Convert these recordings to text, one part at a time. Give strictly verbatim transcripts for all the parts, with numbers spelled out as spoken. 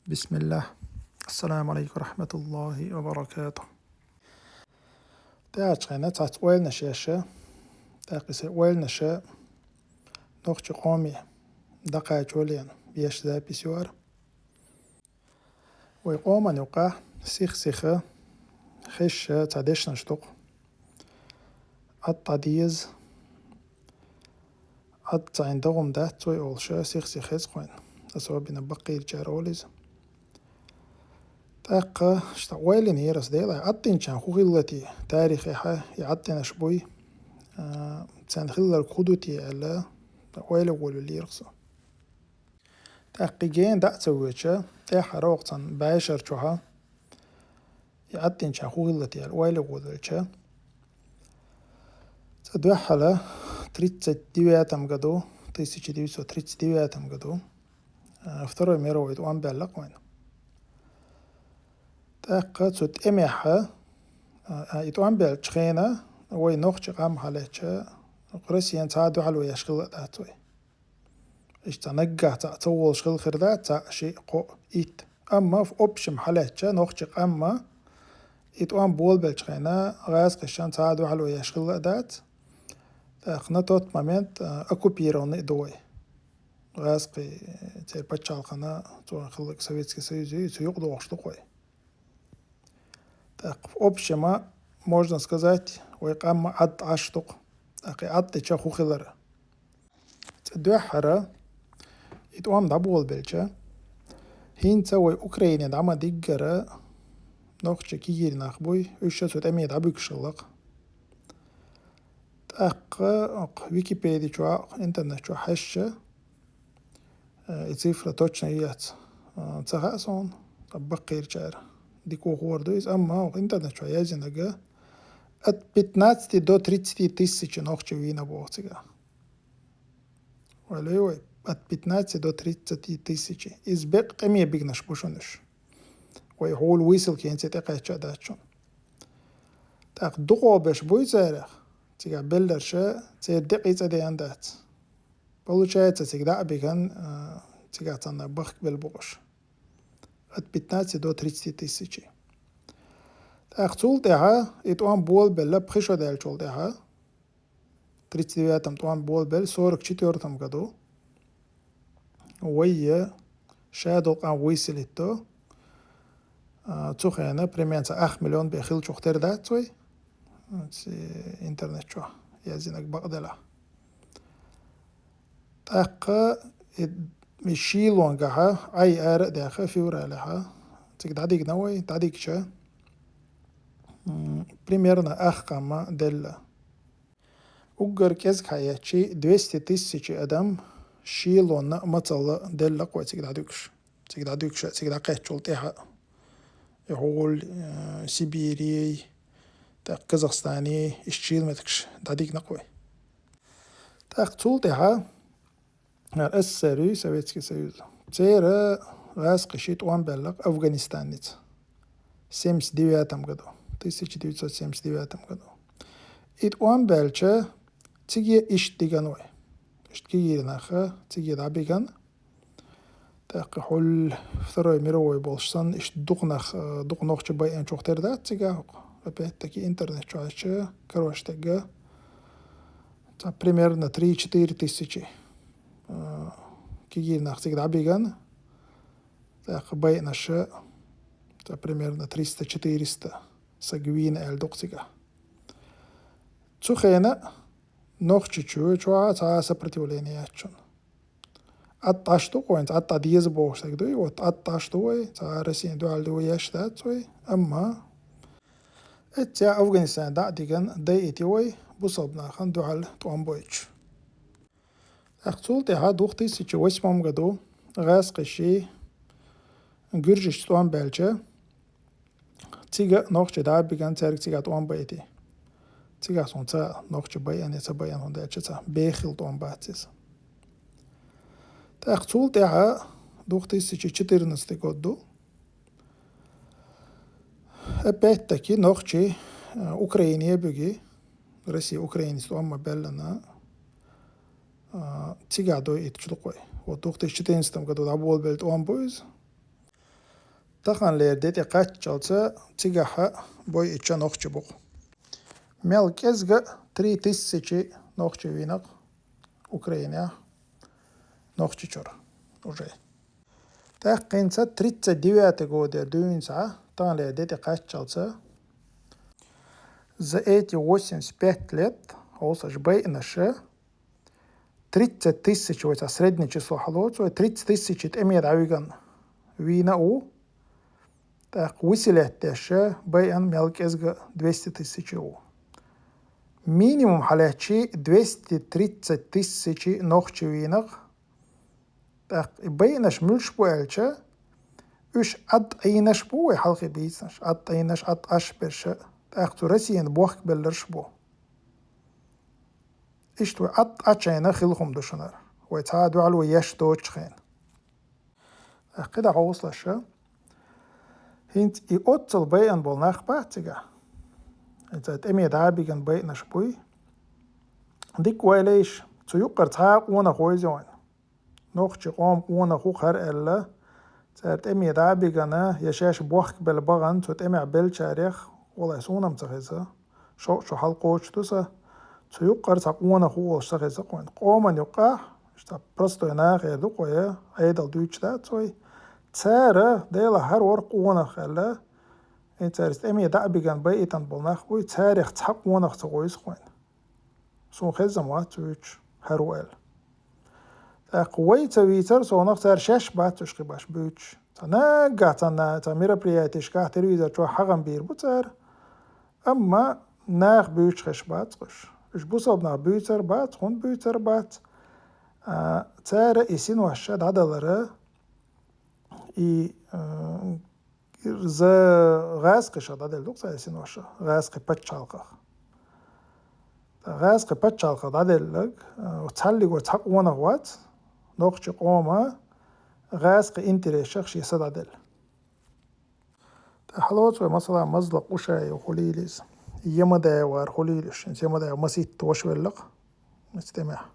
بسم الله. السلام عليكم ورحمة الله وبركاته. ТӀаьхьарчу хенахь цхьацца ойланаш еш, тӀаккха и сайн ойланаш нохчийн къоме дӀакхачо лена еш запись ю хӀара. Вай къоман юкъахь сих-сиха хезаш цхьа дешнаш ду-кх. Ӏад дӀа деза, Ӏад ца Ӏийна догӀа дац вай олуш, сих-сиха хеза-кх вайна, особенно баккхийчара олу иза. ТӀаккха иштта ойланера аса, делахь, Ӏад динчарна хӀун хилла те, тарихехь и Ӏад динарш буй, а, царна хилларг хӀун ду те аьлла, ойла волавеллера-кх со. ТӀаккха и гена дӀа а ца воьдуш, тӀаьххьара оха цхьана бӀешарчохь и Ӏад динчарна хӀун хилла те аьлла ойла волавелча, цкъа дуьххьара тридцать девятом году, тысяча девятьсот тридцать девятом году, а, Второй мировой тӀом баьлла-кх вайна. ТӀаккха цу тӀемехь, а, а, и тӀом баьллачу хенахь вай нохчийн къам хьалаьцча, Россина цхьа а дуьхьало еш хилла а дац вай. Иштта цхьа наггахь цхьаъ ца волуш хилла хир дац, цхьаъ, шиъ, кхоъ, итт. Амма в общем хьалаьцча, нохчийн къам и тӀом болабеллачу хенахь гӀазкхашна цхьа а дуьхьало еш хилла а дац. ТӀаккха на тот момент, а, оккупированный а ду вай. ГӀазкхи, церан пачхьалкхана, цо хилларг Советский Союз ю, цу юкъа догӀуш ду-кх вай. ТӀаккха в общем, можно сказать, вай къам Ӏад Ӏаш ду-кх. ТӀаккха и Ӏад дича хӀун хилар? Цкъа дуьххьара и тӀом дӀаболабелча, хӀинца вай Украине дӀа ма-диггара нохчийн кегийрхой буй, уьш а цу тӀаме дӀабуьгуш хилла-кх. ТӀаккха оха Википеди чохь, интернет чохь хьаьжча, э, и цифра точно ю-яц, э, ца хаьа суна, ткъа баккхийчара дика хуур ду иза, амма оха интернет чохь яздинарг от пятнадцати до тридцати тысячи нохчий вийна боху цигахь. Ойла йой вай, от пятнадцати до тридцати тысячи. Иза беккъа тӀеме бигнарш бу шуна уьш. Вай хьула высылка хӀинца тӀекхаьчча а дац шуна. ТӀаккха дукхахберш буй царех, цигахь белларш, церан декъий цӀа деана дац. Получается, цига дӀа а биган, а, цигахь цхьанна бахка белла бу-кх уьш. От пятнадцати до тридцати тысячи. ТӀаккха цул тӀаьхьа и тӀом болабелла пхи шо даьллачул тӀаьхьа, тридцать девятом тӀом болабелла, сорок четвёртом году вай шадолу къам высылить до, а, цу хенахь примерно цхьа ах миллион бен хиллачух тера дац вай, цу интернет чохь яздинарг бакъделахь. ТӀаккха и, и шийлонгахьа, Ӏай ара а даьхна, февралехьа, цига дӀадигна вай, дӀадигча, м, примерно ах къам делла. Уггар кӀезиг хьаэцчи, двести тысячи адам шийлонна а, мацалла а делла-кх вай цига дӀадуьгуш. Цига дӀадуьгуш а, цига дӀакхаьччул тӀаьхьа а. И хьула, э, Сибирей, тӀаккха Казахстаний, иштта шийла меттигаш дӀадигна-кх вай. ТӀаккха цул тӀаьхьа, э, СССР ю, Советский Союз. Церан гӀазкхаша тӀом баьлла-кх Афганистанца. Семьдесят девятом году, тысяча девятьсот семьдесят девятом году. И тӀом баьлча, цига иштта диган вай. Иштта кегийрхой цига дӀабиган. ТӀаккха хьула Второй мировой болуш санна, иштта дукха нах, э, дукха нохчий байинчух тера дац цигахь. Опять-таки интернет чу хьаьжча, короче, тегга, цхьа примерно три-четыре тысячи, э, кегийрхой цига дӀабиган. ТӀаккха байинарш, цхьа примерно триста-четыреста саг вийна аьлла ду-кх цигахь. Цу хенахь Нохчийчу чохь цхьа а сопротивление яц шуна. Ӏад Ӏаш ду-кх вайна, Ӏад дӀа деза бохуш стаг дуй, вот Ӏад Ӏаш ду вай, цхьа а Россина дуьхьал ду вай еш дац вай, амма эццехь Афганистане дӀа а диган дайти вай, бусалба нахана дуьхьал тӀом бойтуш. ТӀаккха цул тӀаьхьа двух тысячи восьмом году гӀазкхаша гуьржашца тӀом баьлча, цига нохчий дӀа а биган, цаьрга цигахь тӀом байти. Цигахь суна ца нохчий байина, ца байина хӀунда аьлча ца бехила тӀом бац иза. ТӀаккха цул тӀаьхьа двух тысячи четырнадцатый год ду. Опять-таки нохчий, э, Украине буьгу, Россия Украинца тӀом ма баьллина, э, цигахь дойуьйтуш ду-кх вай. Вот двух тысячи четырнадцатом году дӀаболабелла тӀом бу иза. Таханлера де тӀе кхаччалца цигахьа бойъича нохчий бу-кх. Мел кӀезига три тысячи нохчий вийнакъ Украинехь Нохчийчуьра уже. ТӀаккха хӀинца тридцать девятый годера дуьйна схьа, таханлера де тӀе кхаччалца, за эти восемьдесят пять лет хьовсаш байъинарш тридцать тысяч, вай цхьа среднее число хьалоцу, вай тридцать тысяч тӀеме дӀавигна вийна а ву, тӀаккха выселять деш байъина мел кӀезига двести тысяч а ву. Минимум хьалаьцча двести тридцать тысяч нохчий вийнакъ. ТӀаккха и байъинарш муьлш бу аьлча, уьш Ӏад Ӏийнарш бу вай хьалхе бийцинарш, Ӏад Ӏийнарш, Ӏад Ӏаш берш, тӀаккха цу Россена бохкабелларш бу. Иштта вай Ӏад Ӏачайна хила хӀума ду шунара, вай цхьа а дуьхьал вай еш доцучу хенахь. ТӀаккха кхидӀа хьовсалаш, хӀинца и оццул байъина болу нах бац цигахь. ХӀинца тӀеме дӀа а бигина байъинарш буй. Дика ойла йиш, цу юккъара цхьа а къонах войза вайн. Нохчий къоман къонах ву-кх хӀара аьлла, цара тӀеме дӀа а бигина, я шаьш бохкабелла бахана цу тӀемехь беллачарех, валлахӀи, суна-м ца хеза, шовзткъа шо хьалкхочуш ду сан, цу юккъара цхьа къонах ву олуш ца хеза-кх вайн. Къоман юккъехь, иштта простой нах эр ду-кх вай, Ӏедал дуьйцуш дац вай. Цара, Делахь, хӀара вара-кх къонах аьлла, и цаьрца тӀеме дӀа а бигина байъийтина болу нах буй, царех цхьа къонах ца гӀойсу-кх вайн. Суна хезна-м вац вуьйцуш хӀара ву аьлла. ТӀаккха вай ца вийцар совнах, цара шаьш бац уьш кхин баш буьйцуш. Цхьа наггахь цхьана цхьа мероприятешкахь, телевизор чохь хьагӀ-м бийр бу цара, амма наха буьйцуш хезаш бац-кх уьш. Уьш бусалба нах буьйцур бац, хӀунда буьйцур бац? А, цара и синош дӀадалара, и, а, за гӀазкхаша дӀаделла ду-кх цара и синош, гӀазкхи пачхьалкхах. ГӀазкхи пачхьалкхах дӀаделларг, а, цхьаллигора цхьа къонах вац, нохчий къоман гӀазкхи интересах шен са дӀаделла. ТӀаккха хьалоцу вай, масала, Мазлакъ Ушаев хуьлийла иза, Ямадаевара хуьлийла уьш, хӀинца Ямадаев масийтта ваша велла-кх. Мис тӀемехь.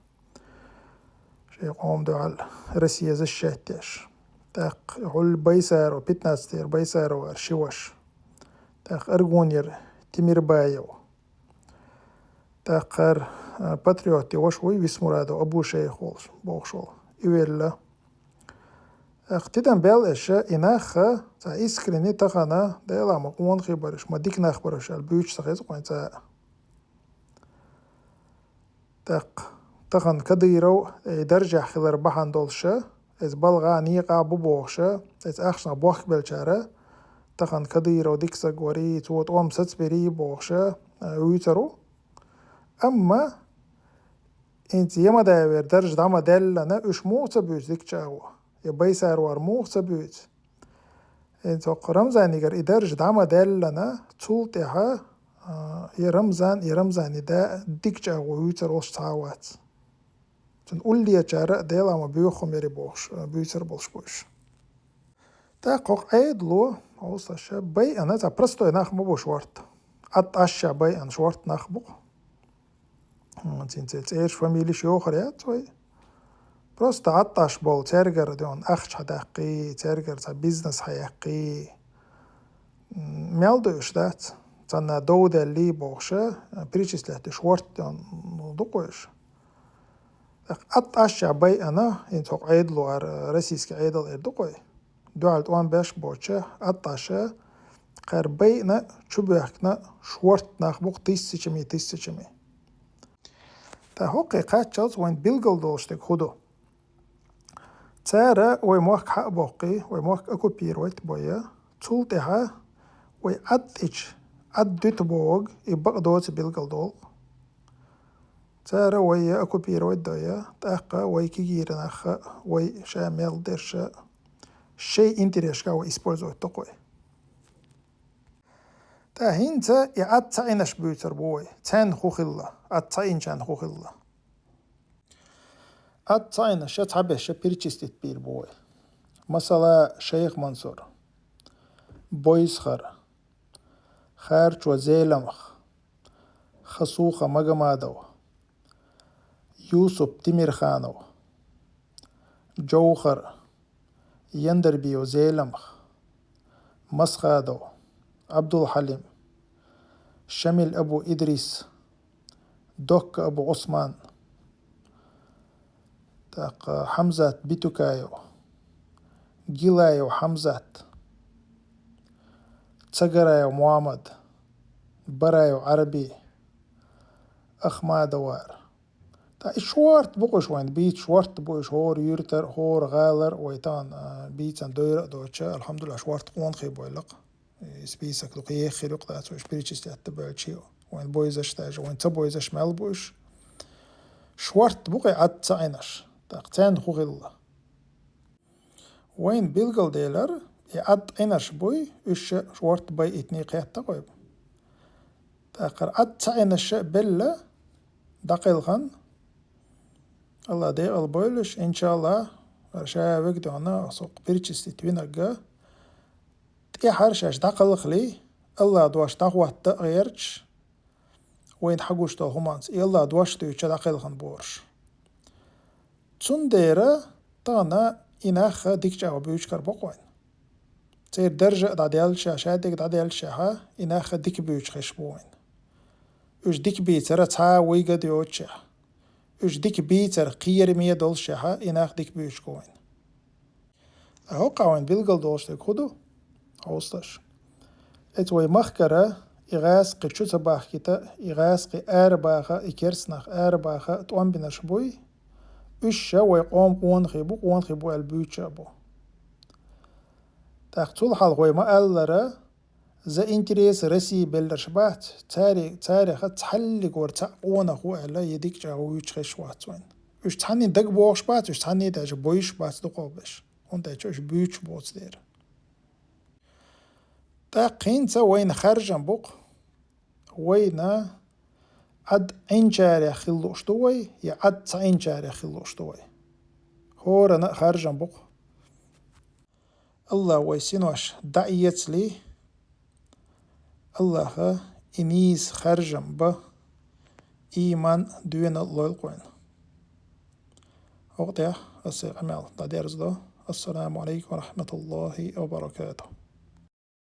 Шайн къоман дуьхьал Россия защищать деш. ТӀаккха и хьул Байсаров, пятнадцатый-ера Байсаровара ши ваша. ТӀаккха Аргунера Тимирбаев. ТӀаккха хӀара, а, патриот и ваша вуй, Висмурадов Абушейх волуш, бохуш волу. И велла. ТӀаккха тидам бел аша, и нах а, цхьа искренне тахана, Делахь, ма къонахий бара уьш, ма дика нах бара уьш аьлла буьйцуш ца хеза-кх вайн цкъа а. ТӀаккха тахана Кадыров, э, даржехь хилар бахьана долуша, иза балгӀа а, некъа а бу бохуша, иза ахчанах бохкабеллачара, тахана Кадыров дика стаг варий, цо тӀом сацбирий бохуша, э, вуьйцур ву. Амма хӀинца Ямадаевера дарж дӀа ма даьллана, уьш муха ца буьйцу дика чӀагӀо? Я Байсаровара муха ца буьйцу? ХӀинца хӀокху Рамзанигара и дарж дӀа ма даьллана, цул тӀаьхьа, а, я Рамзан, я Рамзани да дика чӀагӀо вуьйцур волуш цхьа а вац. Цунна уллечара а Делахь ма боьха хӀума яри бохуш, а, буьйцур болуш бу уьш. ТӀаккха хӀокху Ӏедало, хьовсалаш, байъина, цхьа простой нах ма бу шорта. Ӏад Ӏаш а байъина шорта нах бу-кх. М, цуьнан цӀераш, фамилеш йохур яц вай. Просто Ӏад Ӏаш болу, цаьргара дуьйна ахча хьадаккхий, цаьргара цхьа бизнес хьаяьккхий. М, мел ду уьш дац. Цхьанна дов даьллий бохуша, перечислять деш шорта дуьйна ду-кх уьш. ТӀаккха Ӏад Ӏаш а байъина, хӀинца хӀокху Ӏедало, хӀара российский Ӏедал эр ду-кх вай. Дуьхьал тӀом беш боцуша, Ӏад Ӏаш а, кхара байъина, чубоьхкина шорта нах бу-кх тысячами, тысячами. Ткъа хӀокхе кхаччалц вайн билгал долуш дерг хӀун ду? Цара вай мохк хьа а боккхий, вай мохк оккупировать а бойя, цул тӀаьхьа вай Ӏад тӀечу, Ӏад дуьту бохург и бакъ доцу билгал долу-кх. Цара вай я оккупировать а дойя, тӀаккха вай кегийренах а, вай ша мел дерш а, шайн интересашкахь вай использовать до-кх вай. Ткъа хӀинца и Ӏад ца Ӏинарш буьйцур бу вай. Царна хӀун хилла? Ӏад ца Ӏинчарна хӀун хилла? Ӏад ца Ӏинарш цхьаберш перечислить бийр бу вай. Масала, Шайх Мансур, Бойсхар, Харчо Зеламха, Хасуха Магомадов, Юсуп Тимирханов, Джовхар, Яндарбиев Зеламха, Масхадов Ӏабдул-Хьалим, Шамил Абу Идрис, Докка Абу Ӏусман, тӀаккха Хьамзат Битукаев, Гилаев Хьамзат, Цагараев Мухьаммад, Бараев Ӏарби, Ахмадовар. ТӀаккха и шорта бу-кх уж вайна бийца, шорта бу уж хӀора юьртара, хӀора гӀалара, вай тахана, а, бийцан дойра а доцуш, алхьамдулиллахӀ, шорта къонахий бойла-кх. И список дукха еха хир ю-кх, дац уж перечислять дан баьлча, вайна бойзаш даже, вайна ца бойзаш мел бу уж. Шорта бу-кх и Ӏад ца Ӏинарш, тӀаккха царна хӀун хилла? Вайна билгалделар, и Ӏад Ӏинарш буй, уьш шорта байъийтина кхетта-кх вай. ТӀаккха Ӏад ца Ӏинарш а белла, дӀакхелхина, АллахӀ декъала бойла уьш, иншааллахӀ, хӀара ша вега дона, со перечислить винарг, тӀехьара шаьш дӀакхалхале, АллахӀа дош дӀахӀотта а гӀерташ, вайна хьагуш долу хӀуманца, и АллахӀа дош дуьйцуш дӀакхелхина борш. Цундела тахана и нах дика чӀагӀо буьйцуш карабо-кх вайна. Церан даржа а дӀаделлачехь, шадерг дӀаделлачехь, и нах дика буьйцуш хезаш бу вайна. Уьш дика бийцар цхьа а вуй ган доцушехь, уьш дика бийцар кхераме долушехь, и нах дика буьйцуш бу вайна. Ткъа хӀокху вайна билгал долуш дерг хӀун ду? Хьовсалаш. Эцу вай махкара и гӀазкхи чу ца бахкийта, и гӀазкхи арабаха, и керстанах арабаха тӀом бинарш буй, уьш ша вай къоман къонахий бу, къонахий бу аьлла буьйцуш а бу. ТӀаккха цул хьалха вай ма-аллара, за интересы России белларш бац, цари-, царех цхьаллигора цхьаъ къонах ву аьлла, и дика чӀагӀо вуьйцуш хезаш вац вайна. Уьш цхьанний дагабогӀуш бац, уьш цхьанний даже бойуш бац дукхагӀберш, хӀунда аьлча уьш буьйцуш боцу дера. ТӀаккха хӀинца вайна харжам бу-кх, вайна Ӏад Ӏинчарех хила лууш ду вай, я Ӏад ца Ӏинчарех хила лууш ду вай. ХӀоранна а харжам бу-кх. АллахӀа вай синош дӀаэцале, АллахӀа и нийса харжам бан иман а, доьналла а лойла-кх вайна. ХӀокху тӀехь аса сайн къамел дӀадерзадо. Ассаламу Ӏалайкум ва рахьматуллахӀи ва баракатухӀ.